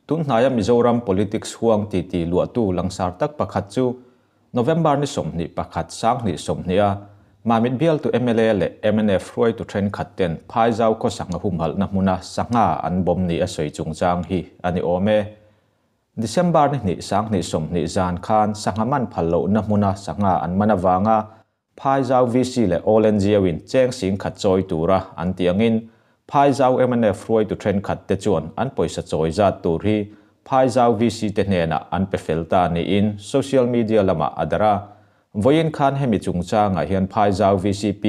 Tunhnaia Mizoram politics huang titi luahtu langsar tak pakhat chu November ni 21, 2020 a Mamit bialtu mla leh mnf hruaitu thenkhat ten Phaizau khaw sangha humhalhna hmuna sangha an bawm ni a sawi chungchang hi a ni awm e. December ni hnih, 2020 zan khan sangha man phal lohna hmuna sangha an man avanga Phaizau VC leh All NGO in cheng 10,000 chawi tura an tih angin Phaizau mnf hruaitu thenkhat te chuan an pawisa chawi zat tur hi Phaizau VC te hnenah an pe fel ta niin social media lamah a darh a. Vawiin khan hemi chungchangah hian Phaizau VCP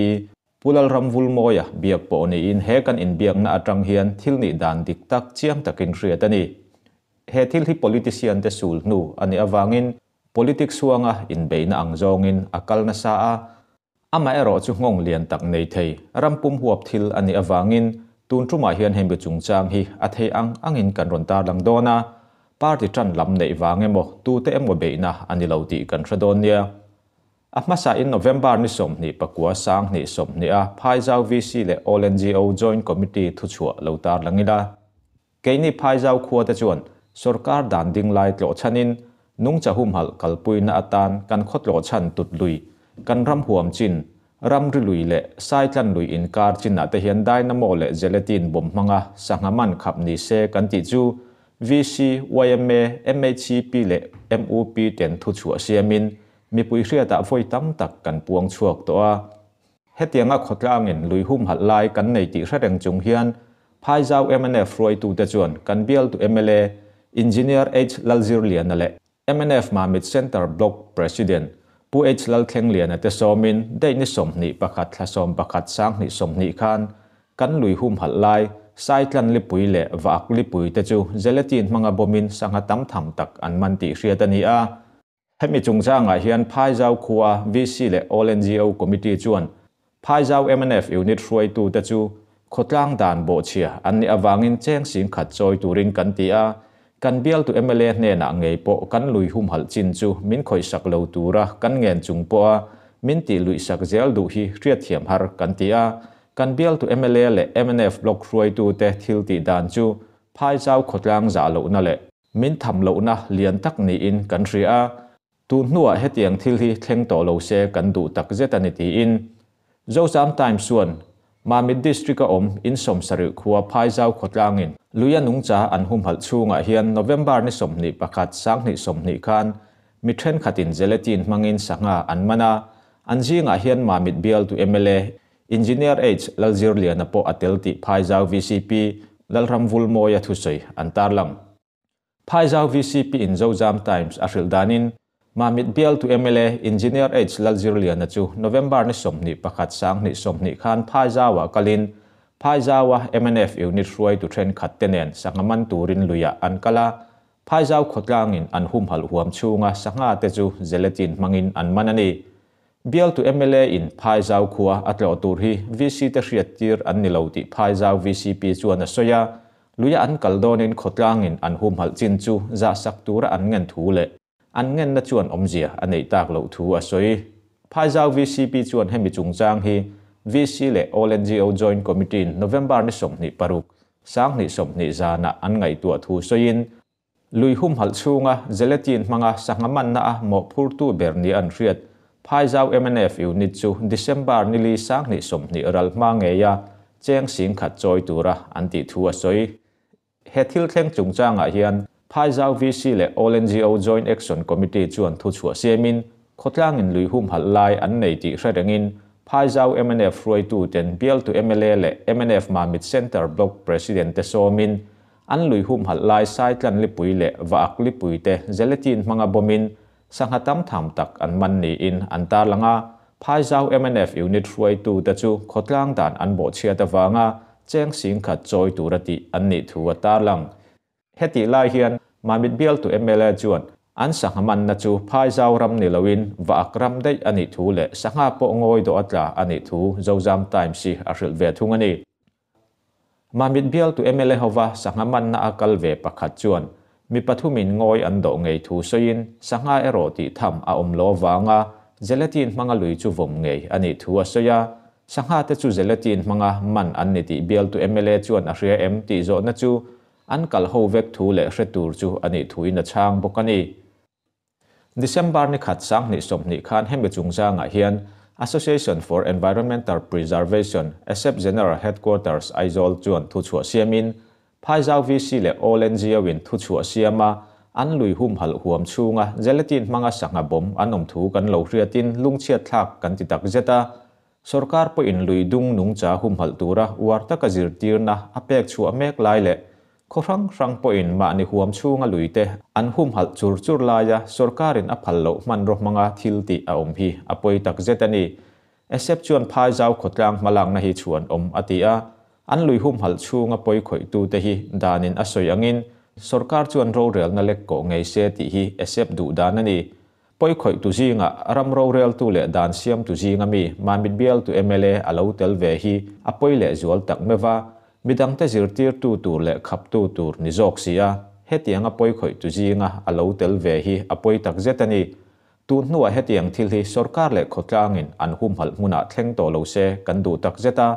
Pu Lalramvulmawia biak pawh niin he kan inbiakna atang hian thil nih dan dik tak chiang takin hriat a ni. He thil hi politician te sul hnu a nih avangin Politics huanga inbeihna ang zawngin a kal nasa a, amaherawh chu nghawng lian tak nei thei ram pum huap thil a nih avangin tun tumah hian hemi chungchang hi a thei ang angin kan rawn tarlang dawn a, party tan lam neih vang emaw tute emaw beihna a ni lo tih kan hre dawn nia. A hmasain November ni 29 2020 a Phaizau VC leh All NGO Joint Committee thuchhuah lo tarlang ila. Keini Phaizau khua te chuan sawrkar dan ding lai tlawh chhanin nungcha humhalh kalpuina atan kan khaw tlawh chhan tut lui, kan ram huam chin, ramri lui leh saitlan lui inkar chinah te hian dynamo leh gelatin bawm hmanga sangha man khap ni se kan tih chu VC, yma, MHCP leh MUP ten thuchhuah siamin mipui hriatah vawi tam tak kan puang chhuak tawh a. Hetianga khawtlangin lui humhalh lai kan nei tih hre reng chung hian Phaizau mnf hruaitute chuan kan bialtu mla Engineer H Lalzirliana leh mnf Mamit Centre Block President Pu H Lalthlengliana te sawmin date ni 21 thla 11 2020 khan kan lui humhalh lai Saitlan lipui leh Vak lipui te chu gelatin hmanga bawmin sangha tam tham tak an man tih hriat a ni a. Hemi chungchangah hian Phaizau khua VC leh All NGO Committee chuan Phaizau mnf Unit hruaitute chu khawtlang dan bawhchhia an nih avangin cheng 10,000 chawi turin kan ti a, kan bialtu mla hnenah ngei pawh kan lui humhalh chin chu min khawihsak lo tura kan ngen chung pawha min tih luihsak zel duh hi hriatthiam har kan ti a, kan bialtu mla leh mnf Block hruaitute thil tih dan chu Phaizau khawtlang zah lohna leh Min tham lohna lian tak niin kan hria a, tun hnuah hetiang thil hi thleng tawh lo se kan duh tak zet a ni tiin Zozam Times chuan Mamit District-a awm in 70 khua Phaizau khawtlangin luia nungcha an humhalh chhungah hian November ni 21 2020 khan mi thenkhatin gelatin hmangin sangha an man a, an zingah hian Mamit bialtu mla Engineer H Lalzirliana pawh a tel tih Phaizau VCP Lalramvulmawia thusawi an tarlang. Phaizau VCP in Zozam Times a hrilh danin, Mamit bialtu mla Engineer H Lalzirliana chu November ni 21 2020 khan Phaizauah kalin Phaizaua mnf unit hruaitu thenkhat te nen sangha man turin luiah an kal a, Phaizau khawtlangin an humhalh huam chhunga sangha te chu gelatin hmangin an man a ni. Bialtu mla in Phaizau khua a tlawh tur hi VC te hriat tir an ni lo tih Phaizau VCP chuan a sawi a, luia an kal dawnin khawtlangin an humhalh chin chu zahsak tura an ngen thu leh an ngenna chuan awmzia a neih tak loh thu a sawi. Phaizau VCP chuan hemi chungchang hi VC leh All NGO Joint Committee in November ni 26, 2020 zanah an ngaihtuah thu sawiin, Lui humhalh chhunga gelatin hmanga sangha manna a mawhphurtu ber nia an hriat Phaizau mnf unit chu December ni li 2020 ral hma ngeia cheng 10,000 chawi tura an tih thu a sawi. He thil thleng chungchangah hian Phaizau VC leh All NGO Joint Action Committee chuan thuchhuah siamin khawtlangin lui humhalh lai an nei tih hre rengin Phaizau mnf hruaituten bialtu mla leh mnf Mamit Centre Block President te sawmin An lui humhalh lai Saitlan lipui leh Vaak lipui te gelatin hmanga bawmin sangha tam tham tak an man niin an tarlang a, Phaizau mnf unit hruaitu te chu khawtlang dan an bawhchhiat avanga cheng 10,000 chawi tura tih an nih thu a tarlang. Hetih lai hian Mamit bialtu mla chuan an sangha manna chu Phaizau ram ni loin Vaak ram daih a nih thu leh sangha pawh ngawi dawh a tla a nih thu Zozam Times hi a hrilh ve thung a ni. Mamit bialtu mla hova sangha manna a kal ve pakhat chuan mi pathumin ngawi an dawh ngei thu sawiin sangha erawh tih tham a awm lo avanga gelatin hmanga lui chu vawm ngei a nih thu a sawi a. Sangha te chu gelatin hmanga man an ni tih bialtu mla chuan a hria em tih zawhna chu an kal ho vek thu leh hre tur chu a nih thuin a chhang bawk a ni. December ni khat 2020 khan hemi chungchangah hian Association for Environmental Preservation, ASEP General Headquarters, Aizawl chuan thuchhuah siamin Phaizau VC leh All NGO-in thuchhuah siama an lui humhalh huam chhunga gelatin hmanga sangha bawm an awm thu kan lo hriatin lungchhiatthlak kan ti takzet a. Sorkar pawhin lui dung nungcha humhalh tura uar taka zirtirna a pek chhuah mek lai leh khaw hrang hrang pawhin mahni huam chhunga luite an humhalh chur chur laia sorkarin a phal loh hmanraw hmanga thil tih a awm hi a pawi takzet a ni. ASEP chuan Phaizau khawtlang hmalakna hi chhuan awm a ti a, an lui humhalh chhunga pawi khawihtute hi danin a sawi angin sorkar chuan rorelna lek kawh ngei se tih hi ASEP duh dan a ni. Pawi khawihtu zingah ram roreltu leh dan siamtu zinga mi Mamit bialtu mla a lo tel ve hi a pawi lehzual tak meuh a, midangte zirtirtu tur leh khaptu tur ni zawk si a, hetianga pawi khawihtu zinga a lo tel ve hi a pawi takzet a ni. Tun hnuah hetiang thil hi sorkar leh khawtlangin an humhalh hmunah thleng tawh lo se kan duh takzet a,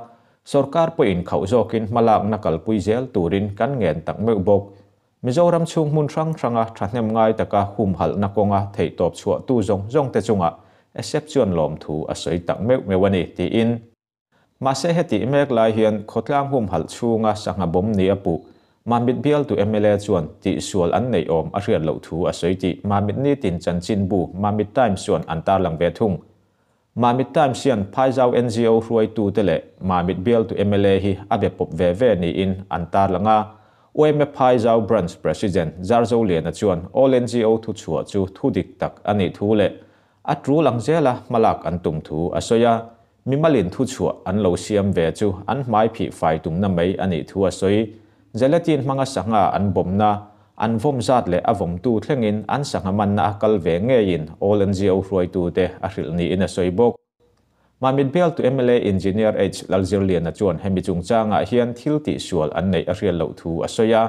sorkar pawhin khauh zawkin hmalakna kalpui zel turin kan ngen tak meuh bawk. Mizoram chhung hmun hrang hranga thahnem ngai taka humhalhna kawnga theihtawp chhuahtu zawng zawngte chungah ASEP chuan lawmthu a sawi tak meuh meuh a ni, tiin. Mahse hetih mek lai hian khawtlang humhalh chhunga sangha bawm ni a puh Mamit bialtu mla chuan tihsual an neih awm a hriat loh thu a sawi tih Mamit nitin chanchinbu Mamit Times chuan an tarlang ve thung. Mamit Times hian Phaizau NGO hruaitute leh Mamit bialtu mla hi a be pawp ve ve niin an tarlang a. Yma Phaizau Branch President Zarzoliana chuan All NGO thuchhuah chu thu dik tak a nih thu leh a tul ang zela hmalak an tum thu a sawi a. Mimalin thuchhuah an lo siam ve chu an hmai phih fai tumna mai a nih thu a sawi. Gelatin hmanga sangha an bawmna, an vawm zat leh a vawmtu thlengin an sangha manna a kal ve ngeiin All NGO hruaitute a hrilh niin a sawi bawk. Mamit bialtu mla Engineer H Lalzirliana chuan hemi chungchangah hian thil tihsual an neih a hriat loh thu a sawi a,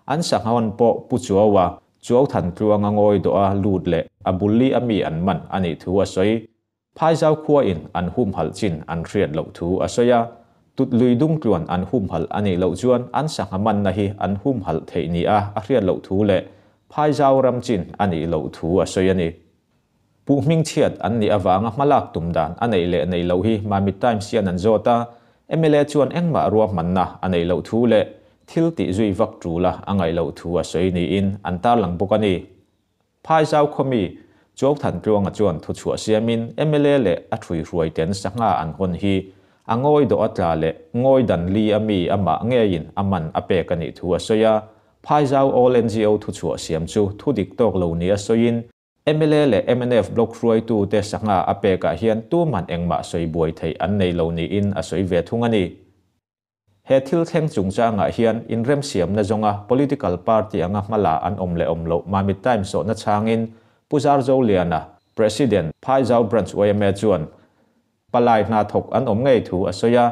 an sangha hawn pawh Pu Chuaua, Chuauthan tluanga ngawi dawh a lut leh a bulli a mi an man a nih thu a sawi. Phaizau khuain an humhalh chin an hriat loh thu a sawi a, tut lui dung tluan an humhalh a nih loh chuan an sangha manna hi an humhalh theih ni a a hriat loh thu leh Phaizau ram chin a nih loh thu a sawi a ni. Puh hmingchhiat an nih avanga hmalak tum dan a neih leh neih loh hi Mamit Times hian an zawt a, mla chuan engmah ruahmanna a neih loh thu leh thil tih zui vak tula a ngaih loh thu a sawi niin an tarlang bawk a ni. Phaizau khawmi Chuauthan tluanga chuan thuchhuah siamin mla leh a thuihruaiten sangha an hawn hi a ngawi dawh a tla leh ngawi dan li a mi amah ngeiin a man a pek a nih thu a sawi a. Phaizau All NGO thuchhuah siam chu thu dik tawk lo ni a sawiin mla leh MNF block hruaitute sangha a pekah hian tuman engmah sawi buai theih an nei lo niin a sawi ve thung a ni. He thil thleng chungchangah hian inremsiamna zawnga political party anga hmala an awm leh awm loh Mamit Times zawhna chhangin Pu Zarzoliana, President, Phaizau Branch yma chuan palai hna thawk an awm ngei thu a sawi a,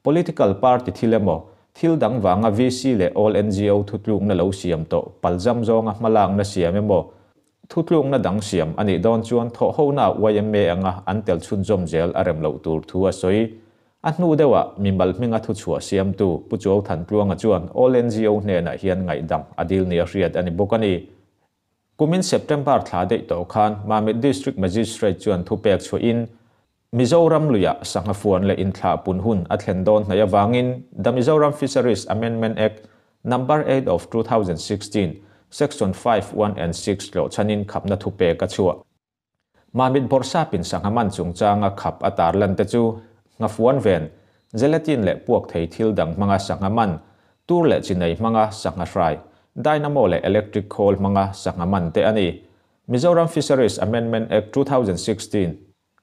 political party thil emaw, thil dang vanga VC leh All NGO thutlukna lo siam tawh palzam zawnga hmalakna siam emaw, thutlukna dang siam a nih dawn chuan thawhhona yma anga an tel chhunzawm zel a rem loh tur thu a sawi. A hnu deuhah mimal hminga thuchhuah siamtu Pu Chuauthan Tluanga chuan All NGO hnenah hian ngaihdam a dil ni a hriat a ni bawk a ni. Kumin September thla daih tawh khan Mamit District Magistrate chuan thupek chhuahin Mizoram luiah sangha fuan leh inthlah pun hun a thlen dawn hnaih avangin The Mizoram Fisheries Amendment Act Number 8 of 2016, Section 5, 1 and 6 tlawh chhanin khapna thupek a chhuah. Mamit bawrhsapin sangha man chungchanga khap a tarlan te chu nghafuan ven, gelatin leh puak thei thil dang hmanga sangha man, tur leh chinei hmanga sangha hrai, dynamo leh electric khawl hmanga sangha man te a ni. Mizoram Fisheries Amendment Act 2016,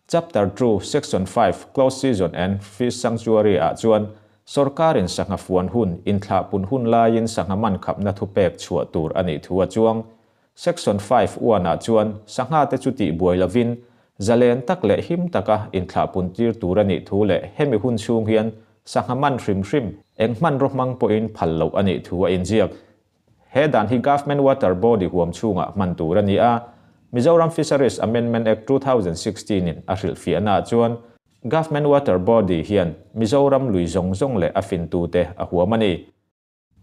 Chapter 2, Section 5, Closed Season and Fish Sanctuary ah chuan sorkarin sangha fuan hun, inthlah pun hun laiin sangha man khapna thupek chhuah tur a nih thu a chuang. Section 5 1 ah chuan sangha te chu tih buai lovin zalen tak leh him taka inthlah pun tir tur a nih thu leh hemi hun chhung hian sangha man hrim hrim eng hman ro hmang pawhin phal loh a nih thu a inziak. He dan hi Government Water Body huam chhungah hman tur a ni a, Mizoram Fisheries Amendment Act 2016 in a hrilh fiahna chuan Government Water Body hian Mizoram lui zawng zawng leh a fintute a huam a ni.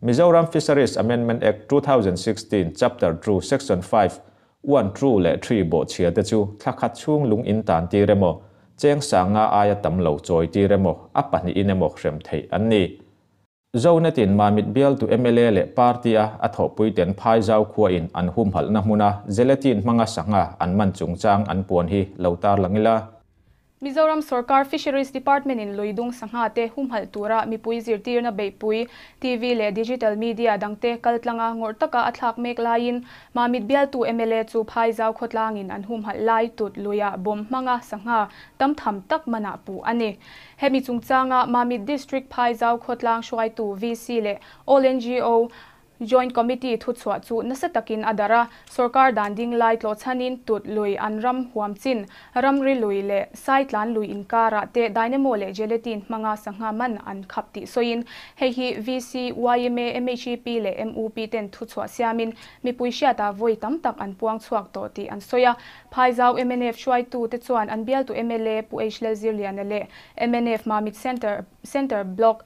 Mizoram Fisheries Amendment Act, 2016, Chapter 2, Section 5, 1, 2 leh 3 bawhchhia te chu thla khat chhung lung in tan tir emaw, cheng sanga aia tam lo chawi tir emaw, a pahnihin emaw hrem theih an ni. Zonet-in Mamit bialtu mla leh party-a a thawhpuiten Phaizau khuain an humhalhna hmuna gelatin hmanga sangha an man chungchang an puan hi lo tarlang ila. Mizoram sorkar Fisheries Department-in luidung sangha te humhalh tura mipui zirtirna beihpui, TV leh digital media dangte kaltlanga ngawrh taka a thlak mek laiin Mamit bialtu mla chu Phaizau khawtlangin an humhalh lai tut luiah bomb hmanga sangha tam tham tak manah puh a ni. Hemi chungchanga Mamit District Phaizau khawtlang hruaitu VC leh All ngo Joint Committee thuchhuah chu nasa takin a darh a, sorkar dan ding lai tlawhchhanin tut lui an ram huam chin, ramri lui leh saitlan lui inkarah te dynamo leh gelatin hmanga sangha man an khap tih sawiin hei hi VC, yma, MHEP leh MUP ten thuchhuah siamin mipui hriatah vawi tam tak an puang chhuak tawh tih an sawi a. Phaizau mnf hruaitute chuan an bialtu mla Pu H Lalzirliana leh mnf Mamit Centre Centre Block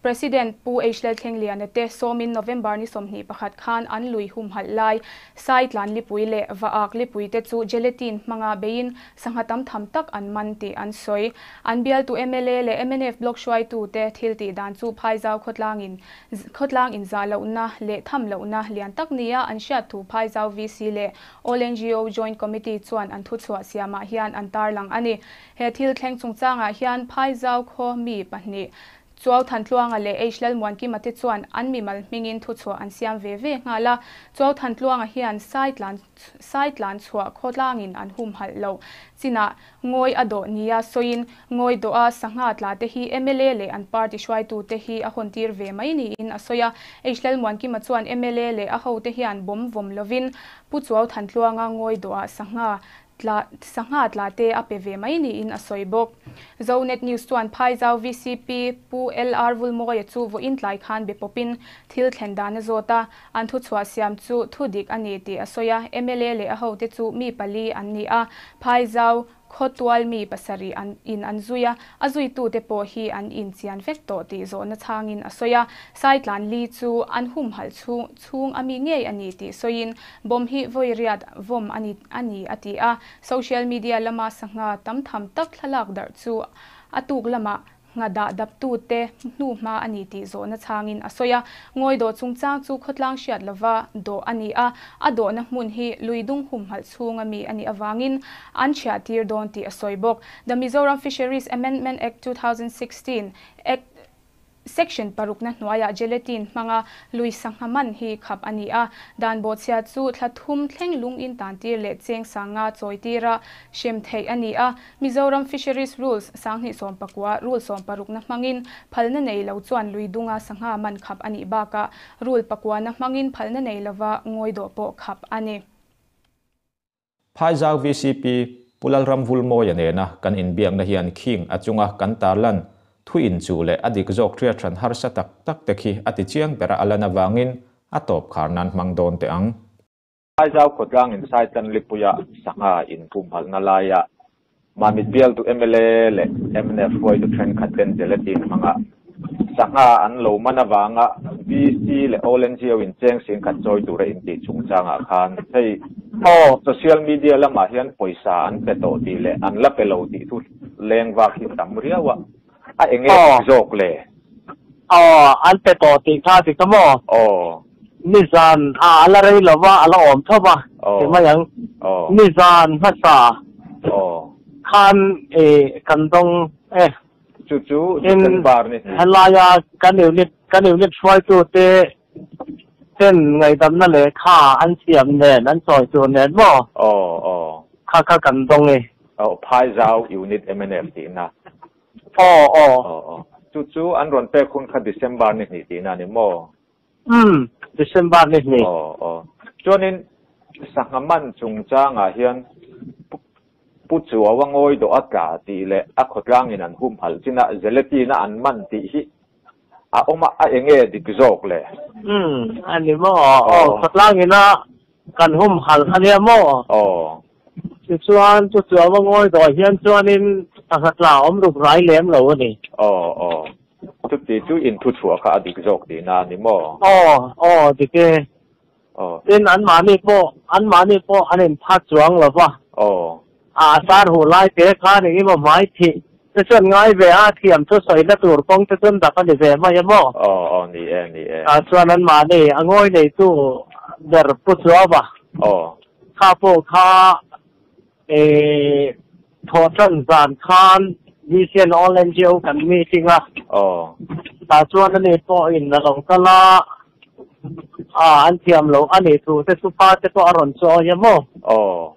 President Pu H Lalthlengliana te sawmin November ni 21 khan an lui humhalh lai Saitlan lipui leh Vaak lipui te chu gelatin hmanga beiin sangha tam tham tak an man tih an sawi. An bialtu mla leh mnf Block hruaitute thil tih dan chu Phaizau khawtlangin khawtlang inzah lohna leh tham lohna lian tak nia an hriat thu Phaizau VC leh All ngo Joint Committee chuan an thuchhuah siamah hian an tarlang a ni. He thil thleng chungchangah hian Phaizau khaw mi pahnih Chuau Thantluanga leh H Lalmuankima te chuan an mimal hmingin thuchhuah an siam ve ve nghal a. Chuau Thantluanga hian Saitlan Saitlan chhuah khawtlangin an humhalh loh chinah ngawi a dawh nia sawiin ngawi dawh a sangha tla te hi mla leh an party hruaitute hi a hawntir ve mai niin a sawi a. H Lalmuankima chuan mla leh a hote hian bawm vawm lovin Pu Chuau Thantluanga ngawi dawh ah sangha tla sangha tla te a pe ve mai niin a sawi bawk. Zonet News chuan Phaizau vcp Pu LR Vulmawia chu vawiin tlai khan be pawpin thil thlen dan a zawt a, an thuchhuah siam chu thu dik a ni tih a sawi a, mla leh a hote chu mi pali an ni a, Phaizau Khawtual mi pasarih an in an zui a, a zuitute pawh hi an in chian vek tawh tih zawhna chhangin a sawi a. Saitlan li chu an humhalh chhung chhung a mi ngei a ni tih sawiin bomb hi vawi riat vawm a ni a ni a ti a. Social media lama sangha tam tham tak thlalak darh chu a tuk lamah Ngha dah daptute hnuhma a ni tih zawhna chhangin a sawi a. Ngawi dawh chungchang chu khawtlang hriat lova dawh a ni a, a dawhna hmun hi lui dung humhalh chhunga mi a nih avangin an chhiahtir dawn tih a sawi bawk. The Mizoram Fisheries Amendment Act 2016, Act, Section parukna hnuaiah gelatin hmanga lui sangha man hi khap a ni a, dan bawhchhia chu thla thum thleng lung in tantir leh cheng sanga chawitir a hrem theih a ni a. Mizoram Fisheries Rules 2019 Rule 60 na hmangin phalna nei lo chuan lui dunga sangha man khap a nih bakah Rule pakuana hmangin phalna nei lova ngawi dawh pawh khap a ni. Phaizau vcp Pu Lalram Vulmawia nena kan inbiakna hian khing a chunga kan tarlan thu inchuh leh a dik zawk hriathran harsa tak tak te khi a ti chiang bera a lan avangin a tawp khar nan hmang dawn teh ang. Phaizau khawtlang in Saitlan lipuia sangha in humhalhna laia Mamit bialtu mla leh mnf hruaitu thenkhat ten gelatin hmanga sangha an lo man avanga VC leh All ngo in cheng singkhat chawi tura intih chungchangah khan hei social media lamah hian pawisa an pe tawh tih leh an la pe lo tih thu leng vak hi tam riau a, a eng nge dik zawk le? Aw, an pe tawh tih kha dik a maw? Aw. Nizan a a la rei lo va, a la awm tho va ti mai ang. Nizan hmasa khan i kan dawng e. Chu chu December ni hnih. Helaia kan unit kan unit hruaitute ten ngaihdamna lehkha an siam nen an sawi tur nen maw? Aw aw. Kha kha kan dawng e. Aw Phaizau unit mnf tihna. Aw aw. Aw aw. Chu chu an rawn pek hun kha December ni hnih tihna a ni maw? Umm, December ni hnih. Aw aw. Chuanin sangha man chungchangah hian Pu Chuaua ngawi dawh a tla tih leh a khawtlangin an humhalh chinah gelatin-a an man tih hi a awm a, a enge dik zawk le? Umm, a ni maw? Aw, khawtlangin a kan humhalh a nia maw? Aw. Tichuan, Pu Chuaua ngawi dawh hian chuanin sangha tla awm ruk rai lem lo a ni. Aw aw. Chuti chu in thu chhuah kha a dik zawk tihna a ni maw? Aw, aw, dik e. Aw. Tin, anmahni pawh, anmahni pawh an inphat chuang lo va. Aw. A sar huh lai te khan eng emaw hmai thih te chuan ngai ve a, thiam chu sawina tur kawng te chuan dak a ni ve mai a maw? Aw, aw, ni e, ni e. Ah chuan anmahni a ngawi neitu ber pu Chuava. Aw. Kha pawh kha eh thawhtan zan khan VCN All NGO kan meeting a. Aw. Tah chuan ani pawhin a lo kal a, ah an thiam loh a nih thu te chu pa te pawh a rawn chawi a maw? Aw.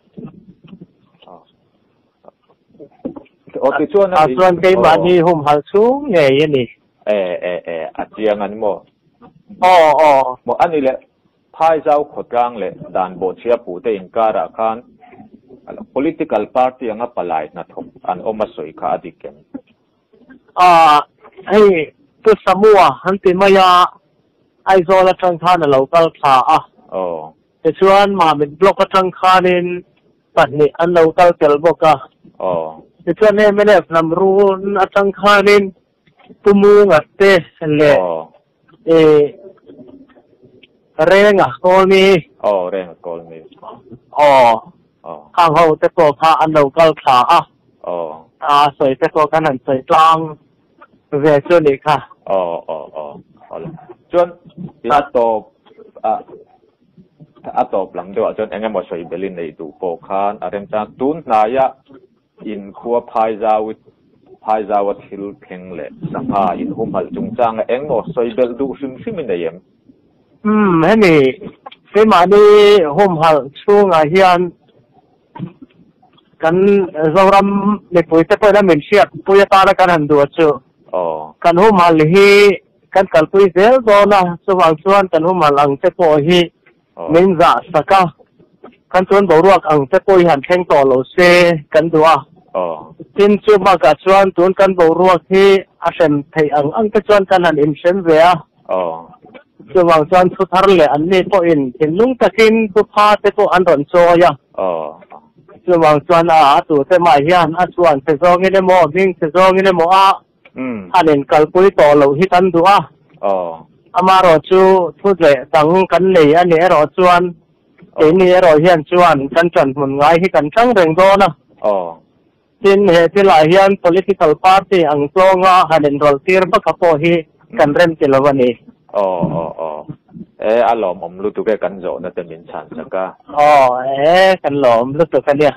Aw tichuan a nih. Chuan keimahni humhalh chhung ngei a ni. E e e a chiang a ni maw? Aw aw. Maw a ni le Phaizau khawtlang leh dan bawhchhia puhte inkarah khan political party anga palai hnathawk an awm a sawi kha a dik em? Ah, hei Pu Samua an ti mai a, Aizawl atang khan a lo kal thla a. Aw. Tichuan Mamit block atang khanin pahnih an lo kal tel bawk a. Aw. Tichuan mnf hnam run atang khanin Pu Munga te leh eh Renga Kawlni. Aw, Renga Kawlni. Aw. Aw. Khang ho te pawh kha an lo kal thla a. Aw. A sawi te pawh kan han sawi tlang ve chu nih kha. Aw, aw, aw. Awle. Chuan a tawp a a tawp lam deuhah chuan eng emaw sawi belin nei duh pawh khan a remchang tun hnaia In khua Phaizau Phaizaua thil thleng leh sangha in humhalh chungchanga engmaw sawi belh duh hrim hrim i nei em? Umm, hemi keimahni humhalh chhungah hian kan Zoram mipuite pawhin a min hriatpui atana kan han duh chu. Aw. Kan humhalh hi kan kalpui zel dawn a, chuvang chuan kan humhalh ang te pawh hi Min zah sak a, kan chuan boruak ang te pawh hi han thleng tawh lo se kan duh a. Tin, chu bakah chuan tun kan boruak hi a hrem theih ang ang te chuan kan han inhrem ve a. Chuvang chuan thu thar leh anni pawhin thinlung takin thupha te pawh an rawn chawi a. Chuvang chuan a tute mah hian a chuan che zawngin emaw, hming che zawngin emaw a Han inkalpui tawh loh hi kan duh a, amaherawh chu thu leh dang kan nei a nih erawh chuan keini erawh hian chuan kan ṭanhmun ngai hi kan ṭang reng dawn a. Tin, he thilah hian political party ang tlawnga han inrawlh tir baka pawh hi kan rem ti lo a ni. Aw, aw, aw. E, a lawmawm lutuk e kan zawhna te min chhan chak a. Aw, e, kan lawm lutuk a nia.